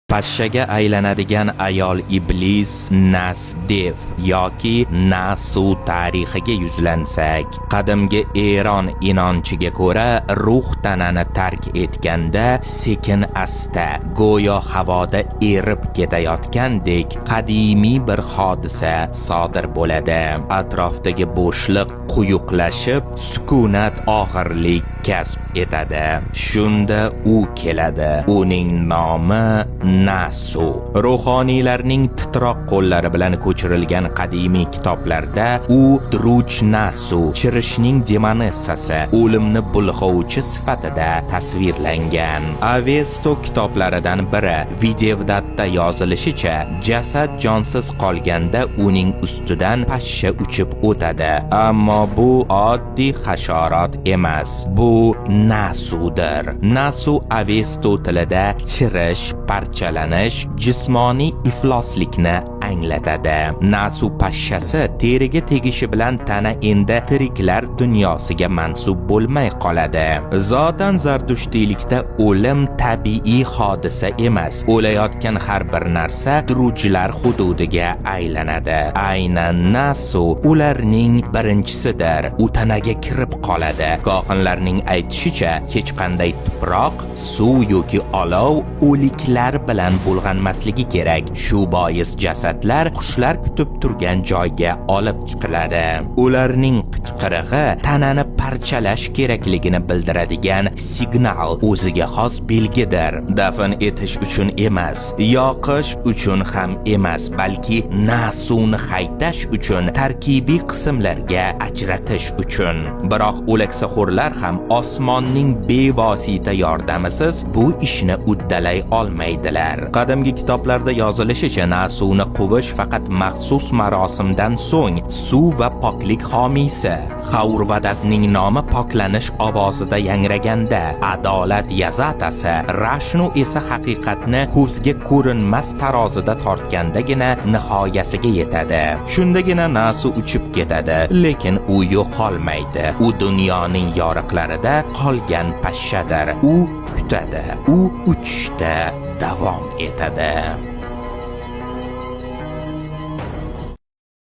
Pashshaga aylanadigan ayol iblis Nas Dev yoki Nasu tarixiga yuzlansak, qadimgi Eron inonchiga ko'ra, ruh tanani tark etganda sekin asta, go'yo havoda erib ketayotgandek qadimiy bir hodisa sodir bo'ladi. Atrofdagi bo'shliq quyuqlashib, sukunat og'irlik kasb etadi. Shunda u keladi. Uning nomi Nasu. Ruhoniylarning titroq qo'llari bilan ko'chirilgan qadimiy kitoblarda u Druj Nasu, chirishning demonessasi, o'limni bulg'ovchi sifatida tasvirlangan. Avesto kitoblaridan biri Videvdatda yozilishicha, jasad jonsiz qolganda uning ustidan pashsha uchib o'tadi. Ammo bu oddiy hasharot emas. Bu Nasudir. Nasu Avesto tilida chirish, parchalanish, jismoniy ifloslikni anglatadi. Nasu pashshasi teriga tegishi bilan tana endi tiriklar dunyosiga mansub bo'lmay qoladi. Zotan zardushtiylikda o'lim tabiiy hodisa emas. O'layotgan har bir narsa drujlar hududiga aylanadi. Aynan Nasu ularning birinchisidir. U tanaga kirib qoladi. Kohinlarning aytishicha, hech qanday tuproq, suv yoki olov o'liklar bilan bulg'anmasligi kerak. Shu bois jasadlar qushlar kutib turgan joyga olib chiqiladi. Ularning qichqirig'i tanani parchalash kerakligini bildiradigan signal, o'ziga xos belgidir. Dafn etish uchun emas, yoqish uchun ham emas, balki Nasuni haydash uchun, tarkibiy qismlarga ajratish uchun. Biroq o'laksaxo'rlar ham osmonning bevosita yordamisiz bu ishni uddalay olmaydilar. Qadimgi kitoblarda yozilishicha, Nasuni quvish faqat maxsus marosimdan so'ng suv va poklik homiysi Xaurvadatning nomi poklanish ovozida yangraganda, adolat yazatasi Rashnu esa haqiqatni ko'zga ko'rinmas tarozida tortgandagina nihoyasiga yetadi. Shundagina Nasu uchib ketadi, lekin u yo'qolmaydi. U dunyoning yoriqlarida qolgan pashshadir. U kutadi, u uchishda davom etadi.